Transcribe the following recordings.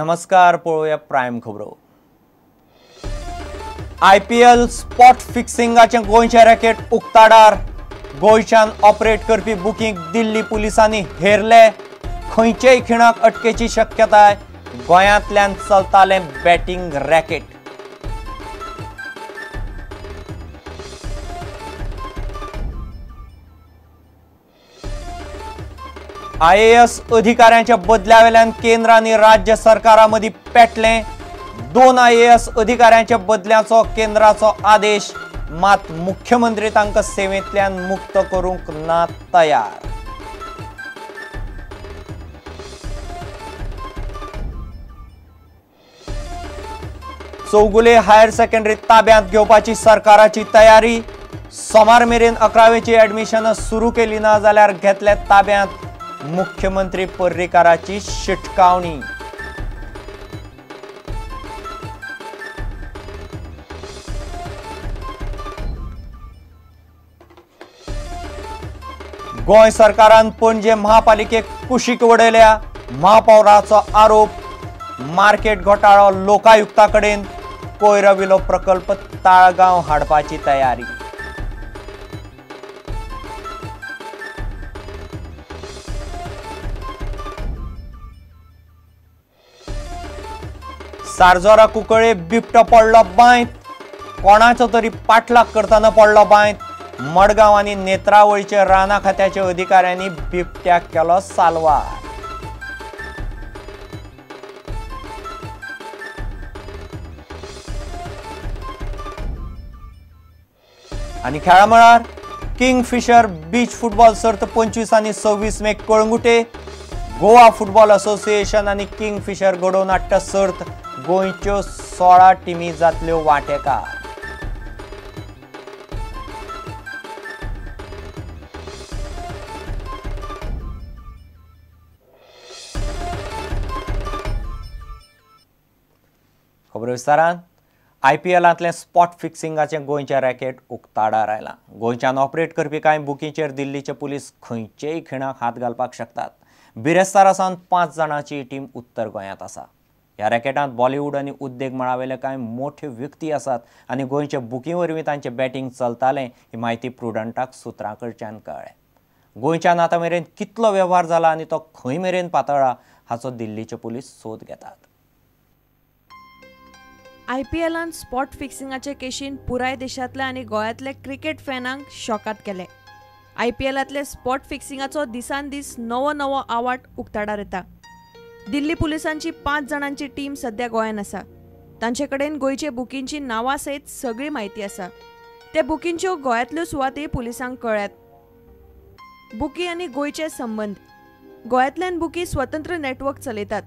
नमस्कार, पळोवया प्रायम खबरो। आयपीएल स्पॉट फिक्सिंगाचें गोंयचें रॅकेट उक्ताडार। गोंयच्यान ऑपरेट करपी बुकींग दिल्ली पुलिसांनी हेरले। खंयचेय खिणाक अटकेची शक्यताय। गोंयांतल्यान चलतालें बॅटिंग रॅकेट। आयएएस अधिकाऱ्यांच्या बदल्यावेल्यान केंद्र आनी राज्य सरकारा मदीं पेटलें। 2 आयएएस अधिकाऱ्यांच्या बदल्याचो केंद्राचो आदेश, मात मुख्यमंत्री तांकां सेवेंतल्यान मुक्त करूंक ना तयार। चौगुले हायर सेकंडरी ताब्यांत घेवपाची सरकाराची तयारी। सोमार मेरेन 11वेची ऍडमिशन सुरू केली ना जाल्यार घेतले ताब्यांत। मुख्यमंत्री पर्रीकाराची शिटकावणी। गोंय सरकारान पणजे महापालिकेक कुशीक वडयल्या। महापौराचो आरोप, मार्केट घोटाळो लोकायुक्ता कडेन। कोयरा विलो प्रकल्प ताळगांव हाडपाची तयारी। सारजोरा कुंकळे बिबटो पडलो बांयत। कोणाचो तरी पाठलाग करतना पडलो बांयत। मडगांव आनी नेत्रावळीचे राना खात्याच्या अधिकाऱ्यांनी बिबट्याक केलो साल्वार। आनी खेळा मळार किंगफिशर बीच फुटबॉल सर्त 25 आनी 26 मेक कळंगुटे। गोवा फुटबॉल असोसिएशन आनी किंगफिशर घडोवन हाडटा सर्त। गोंयच्यो 16 टिमी जातल्यो वांटेकार। खबर विस्तारान। आयपीएलांतलें स्पॉट फिक्सिंगाचें गोंयचें रॅकेट उक्ताडार आयलां। गोंयच्यान ऑपरेट करपी कांय बुकींचेर दिल्लीचे पुलीस खंयचेय खिणाक हात घालपाक शकतात। बिरेस्तारा सावन 5 जाणांची टीम उत्तर गोंयांत आसा। ह्या रॅकेटांत बॉलिवूड आनी उद्देग मळावेले कांय मोठे व्यक्ती आसात आनी गोंयच्या बुकीं वरवीं तांचें बॅटींग चलतालें ही म्हायती प्रुडंटाक सुत्रां कडच्यान कळ्ळें। गोंयच्यान आतां मेरेन कितलो वेव्हार जाला आनी तो खंय मेरेन पातळ्ळा हाचो दिल्लीचे पुलीस सोद घेतात। आयपीएलान स्पॉट फिक्सिंगाचे केशीन पुराय देशांतल्या आनी गोंयांतले क्रिकेट फॅनांक शॉकात केले। आयपीएलांतले स्पॉट फिक्सिंगाचो दिसान दीस नवो नवो आवाट उक्ताडार येता। दिल्ली पुलिसांची 5 जाणांची टीम सध्या गोंयांत आसा। तांचे कडेन गोंयचे बुकींची नांवां सयत सगळी म्हायती आसा। ते बुकींच्यो गोंयांतल्यो सुवाती पुलिसांक कळ्ळ्यात। बुकी आनी गोंयचे संबंद। गोंयांतल्यान बुकी स्वतंत्र नेटवर्क चलयतात।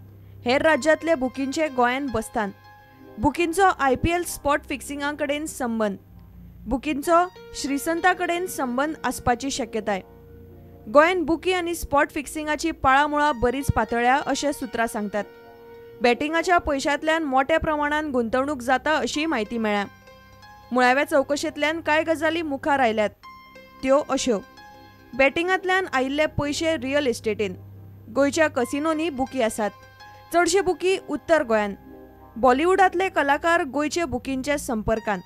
हेर राज्यांतले बुकींचे गोंयांत बसतात। बुकींचो आयपीएल स्पॉट फिक्सिंगा कडेन संबंद। बुकींचो श्रीसंता कडेन संबंद आसपाची शक्यताय। गोंयांत बुकी आनी स्पॉट फिक्सिंगाची पाळामुळां बरीच पातळ्या अशें सुत्रां सांगतात। बॅटिंगाच्या पयशांतल्यान मोट्या प्रमाणान गुंतवणूक जाता अशी म्हायती मेळ्ळ्या। मुळाव्या चवकशेंतल्यान कांय गजाली मुखार आयल्यात त्यो अश्यो। बॅटिंगांतल्यान आयिल्ले पयशे रियल इस्टेटीन। गोंयच्या कसिनोंनी बुकी आसात। चडशे बुकी उत्तर गोंयांत। बॉलिवूडांतले कलाकार गोंयचे बुकींच्या संपर्कांत।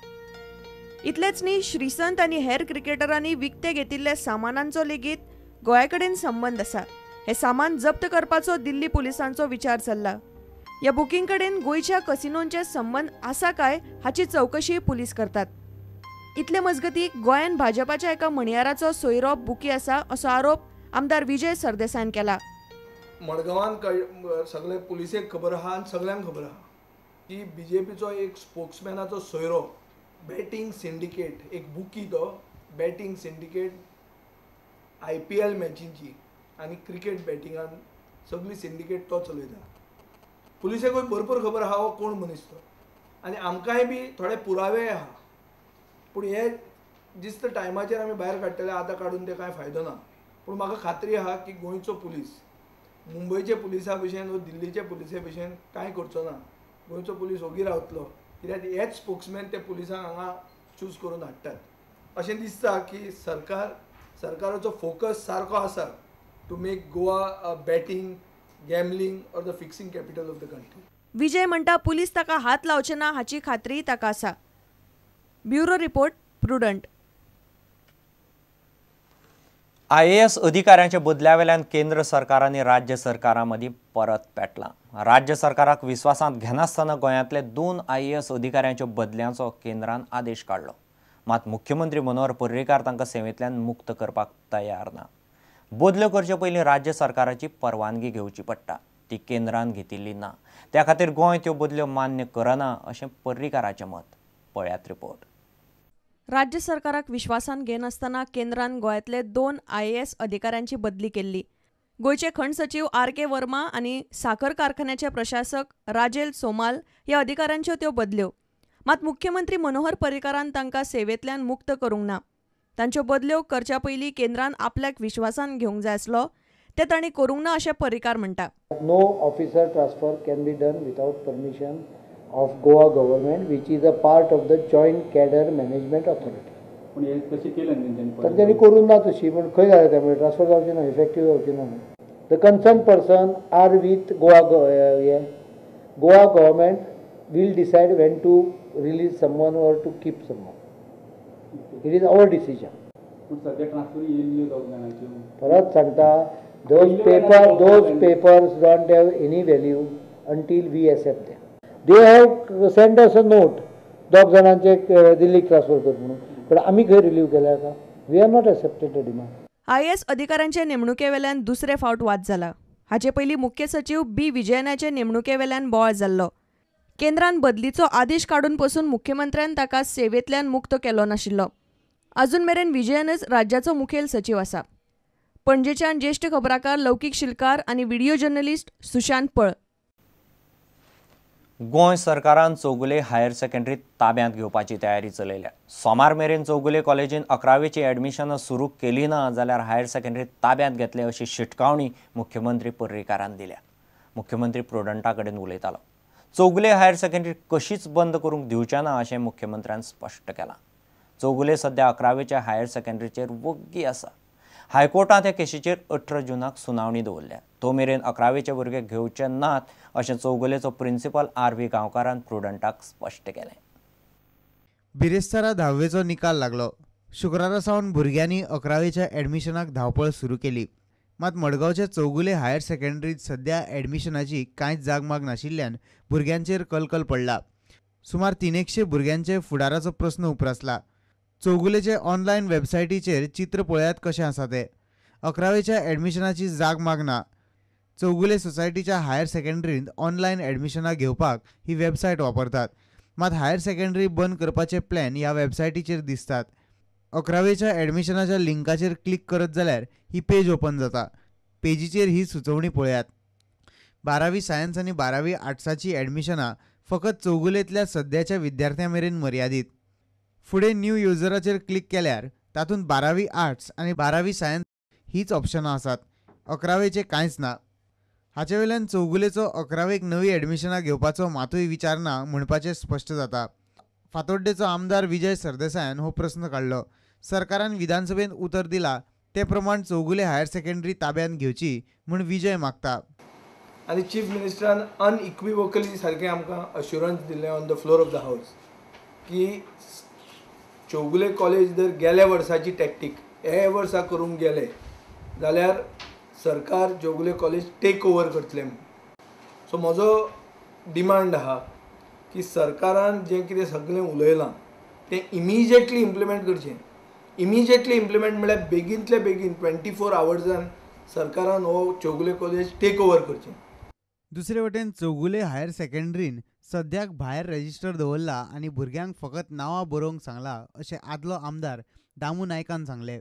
इतलेंच न्ही, श्रीसंत आनी हेर क्रिकेटरांनी विकते घेतिल्ल्या सामानांचो लेगीत गोंया कडेन संबंद आसा। हें सामान जप्त करपाचो दिल्ली पुलिसांचो विचार चल्ला। ह्या बुकींग कडेन गोंयच्या कसिनोंचे संबंद आसा काय हाची चवकशी पुलीस करतात। इतले मजगती गोंयांत भाजपाच्या एका म्हणयाराचो सोयरो बुकी आसा असो आरोप आमदार विजय सरदेसायान केला। मडगांवान सगळे पुलिसेक खबर आहा आनी सगळ्यांक खबर आहा की बीजेपीचो एक स्पोक्समॅनाचो सोयरो बॅटींग सिंडिकेट, एक बुकी तो बॅटींग सिंडिकेट आयपीएल मॅचींची आनी क्रिकेट बॅटिंगान सगळी सिंडिकेट तो चलयता। पुलिसेकूय भरपूर खबर आहा हो कोण मनीस तो आनी आमकांय बी थोडे पुरावे आहा, पूण हे जिस्त टायमाचेर आमी भायर काडटले, आतां काडून ते कांय फायदो ना। पूण म्हाका खात्री आहा की गोंयचो पुलीस मुंबयचे पुलिसा भशेन वा दिल्लीचे पुलिसे भशेन कांय करचो ना। गोंयचो पुलीस ओगी रावतलो, कित्याक हेच स्पोक्समॅन ते पुलिसांक हांगा चूज करून हाडटात। अशें दिसता की सरकाराचो फोकस सारको आसा to make Goa a betting, gambling or the fixing capital of the country. Vijay म्हणटा पुलीस ताका हात लावचे ना हाची खात्री ताका आसा. Bureau report, Prudent. IAS अधिकाऱ्यांच्या बदल्यावेल्यान केंद्र सरकार आनी राज्य सरकारां मदीं परत पेटलां. राज्य सरकाराक विस्वासांत घेनासतना गोंयांतले 2 IAS अधिकाऱ्यांच्या बदल्यांचो केंद्रान आदेश काडलो. मात मुख्यमंत्री मनोहर पर्रीकार तांकां सेवेंतल्यान मुक्त करपाक तयार ना. बदल्यो करचे पयलीं राज्य सरकाराची परवानगी घेवची पडटा, ती केंद्रान घेतिल्ली ना. त्या खातीर गोंय त्यो बदल्यो मान्य करना अशें पर्रीकाराचें मत. पळयात रिपोर्ट. राज्य सरकाराक विश्वासान घेनासतना केंद्रान गोंयांतले 2 IAS अधिकाऱ्यांची बदली केल्ली. गोंयचे खण सचीव RK Verma आनी साखर कारखान्याचे प्रशासक राजेल सोमाल ह्या अधिकाऱ्यांच्यो त्यो बदल्यो. मात मुख्यमंत्री मनोहर पर्रीकारान तांकां सेवेंतल्यान मुक्त करूंक ना. तांच्यो बदल्यो करच्या पयलीं केंद्रान आपल्याक विश्वासान घेवंक जाय आसलो, ते तांणी करूंक ना अशें पर्रीकार म्हणटा. No officer transfer can be done without permission of Goa government, which is a part of the Joint Cadre Management Authority. पण हे तशी केलं तेंच्यांनी, तांच्यांनी करूंक ना तशी, पण खंय जालें त्यामुळे ट्रान्सफर जावची ना, इफेक्टीव जावची ना. The concern person are with Goa, Goa government will decide when to release someone or to keep someone. It is our decision. पूण सध्या ट्रान्सफर येयल्ल्यो दोग जाणांच्यो. परत सांगता, those papers don't have any value until we accept them. They have sent us a note, दोग जाणांचे दिल्लीक transfer कर म्हणून, पण आमी खंय रिलीव केल्या का? We have not accepted the demand. IAS अधिकाऱ्यांचे नेमणुके वेल्यान दुसरे फावट वाद जाला. हाचे पयलीं मुख्य सचीव बी विजयनाचे नेमणुके वेल्यान बोवाळ जाल्लो. केंद्रान बदलीचो आदेश काडून पसून मुख्यमंत्र्यान ताका सेवेंतल्यान मुक्त केलो नाशिल्लो. अजून मेरेन विजयनच राज्याचो मुखेल सचीव आसा. पणजेच्यान ज्येश्ठ खबराकार लौकीक शिलकार आनी व्हिडियो जर्नलिस्ट सुशांत पळ. गोंय सरकारान चौगुले हायर सेकंडरी ताब्यांत घेवपाची तयारी चलयल्या. सोमार मेरेन चौगुले कॉलेजीन 11वेची एडमिशनां सुरू केली ना जाल्यार हायर सेकंडरी ताब्यांत घेतले अशी शिटकावणी मुख्यमंत्री पर्रीकारान दिल्या. मुख्यमंत्री प्रुडंटा कडेन उलयतालो. चौगुले हायर सेकंडरी कशीच बंद करूंक दिवचे ना अशें मुख्यमंत्र्यान स्पश्ट केलां. चौगुले सद्या 11वेच्या हायर सेकंडरीचेर वग्गी आसा. हायकोर्टांत ह्या केशीचेर 18 जूनाक सुनावणी दवरल्या. तो मेरेन 11वेचे भुरगे घेवचे नात अशें चौगुलेचो प्रिन्सिपल RV गांवकारान प्रुडंटाक स्पश्ट केलें. बिरेस्तारा 10वेचो निकाल लागलो. शुक्रारा सावन भुरग्यांनी 11वेच्या एडमिशनाक धांवपळ सुरू केली. मात मडगांवच्या चौगुले हायर सेकंडरीत सध्या एडमिशनाची कांयच जागमाग नाशिल्ल्यान भुरग्यांचेर कलकल पडला. सुमार 300 भुरग्यांचे फुडाराचो प्रस्न उप्रासला. चौगुलेचे ऑनलायन वेबसायटीचेर चित्र पळयात कशें आसा तें. 11वेच्या एडमिशनाची जाग मागना. चौगुले सोसायटीच्या हायर सेकंडरींत ऑनलायन एडमिशनां घेवपाक ही वेबसायट वापरतात. मात हायर सेकंडरी बंद करपाचे प्लॅन ह्या वेबसायटीचेर दिसतात. 11वेच्या एडमिशनाच्या लिंकाचेर क्लिक करत जाल्यार ही पेज ओपन जाता. पेजीचेर ही सुचोवणी पळयात. 12वी सायन्स आनी 12वी आर्ट्साची एडमिशनां फकत चौगुलेंतल्या सद्याच्या विद्यार्थ्यां मेरेन मर्यादीत. फुडें न्यू युजराचेर क्लिक केल्यार तातूंत 12वी आर्ट्स आनी 12वी सायन्स हीच ऑप्शनां आसात. 11वेचें कांयच ना. हाचे वयल्यान चौगुलेचो 11वेक नवी एडमिशनां घेवपाचो मातूय विचार ना म्हणपाचें स्पश्ट जाता. फातोड्डेचो आमदार विजय सरदेसायान हो प्रस्न काडलो. सरकारान विधानसभेंत उतर दिला ते प्रमाण चौगुले हायर सेकंडरी ताब्यांत घेवची म्हूण विजय मागता. आनी चीफ मिनिस्टरान अनइक्विवोकली सारकें आमकां अश्युरन्स दिलें on the floor of the house की चौगुले कॉलेज जर गेल्या वर्साची टॅक्टीक हे वर्सा करूंक गेले जाल्यार सरकार चौगुले कॉलेज टेक ओवर करतलें म्हूण. सो म्हजो डिमांड आहा की सरकारान जें कितें सगळें उलयलां तें इमिजिएटली इम्प्लिमेंट करचें. इमिजिएटली इम्प्लिमेंट म्हळ्यार बेगीनतले बेगीन 24 आवर्सान सरकारान हो चौगुले कॉलेज टेक ओवर करचें. दुसरे वटेन चौगुले हायर सेकंडरीन सद्याक भायर रजिस्टर दवरला आनी भुरग्यांक फकत नांवां बरोवंक सांगला अशें आदलो आमदार दामू नायकान सांगलें.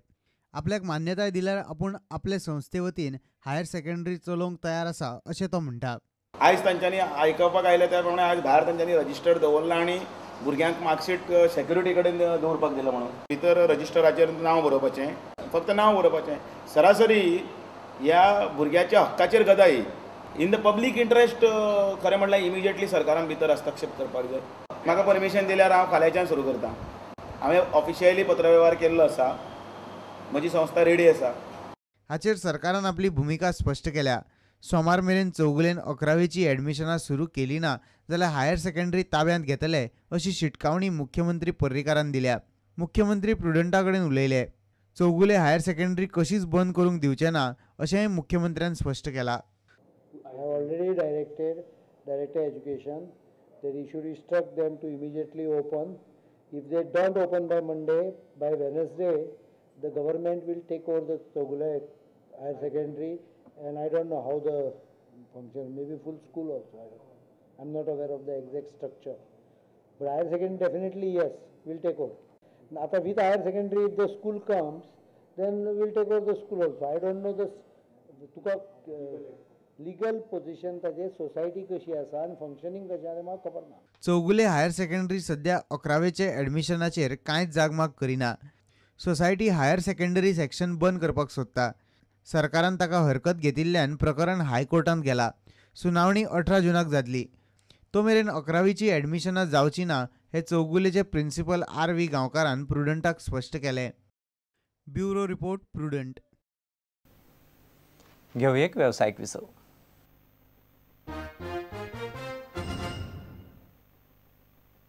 आपल्याक मान्यताय दिल्यार आपूण आपले संस्थे वतीन हायर सेकंडरी चलोवंक तयार आसा अशें तो म्हणटा. आयज तांच्यांनी आयकपाक आयलें त्या प्रमाणे आयज भायर तांच्यांनी रजिस्टर दवरला आनी भुरग्यांक मार्कशीट सेक्युरिटी कडेन दवरपाक दिलां म्हणून. भितर रजिस्टराचेर नांव बरोवपाचें, फक्त नांव बरोवपाचें. सरासरी ह्या भुरग्याच्या हक्काचेर गदा ही. इन the public interest खरें म्हणल्यार इमिजिएटली सरकारान भितर हस्तक्षेप करपाक जाय. म्हाका परमिशन दिल्यार हांव फाल्यांच्यान सुरू करता. हांवें ऑफिशियली पत्रवेव्हार केल्लो आसा, म्हजी संस्था रेडी आसा. हाचेर सरकारान आपली भुमिका स्पश्ट केल्या. सोमार मेरेन चौगुलेन 11वेची ॲडमिशनां सुरू केली ना जाल्यार हायर सेकंडरी ताब्यांत घेतले अशी शिटकावणी मुख्यमंत्री पर्रीकारान दिल्या. मुख्यमंत्री प्रुडंटा कडेन उलयले. चौगुले हायर सेकंडरी कशीच बंद करूंक दिवचे ना अशेंय मुख्यमंत्र्यान स्पश्ट केलां. I have already directed Director Education that he should instruct them to immediately open. If they don't open by Monday, by Wednesday, the government will take over the Chowgule Higher Secondary, and I don't know how the function, maybe full school also, I don't know. I'm not aware of the exact structure. But higher secondary definitely yes, will take over. Now, with higher secondary, if the school comes, then we'll take over the school also. I don't know the तुका legal position ताजे society कशी आसा आनी functioning कशें आसा म्हाका खबर ना. चौगुले हायर सेकंडरी सध्या 11वेचे ॲडमिशनाचेर कांयच जागमाग करिना. सोसायटी हायर सेकंडरी सेक्शन बंद करपाक सोदता. सरकारान ताका हरकत घेतिल्ल्यान प्रकरण हायकोर्टांत गेला. सुनावणी 18 जूनाक जातली. तो मेरेन 11वीची ॲडमिशनां जावची ना हे चौगुलेचे प्रिन्सिपल RV गांवकारान प्रुडंटाक स्पश्ट केलें. Bureau report, Prudent. घेवया एक वेवसायीक विसव.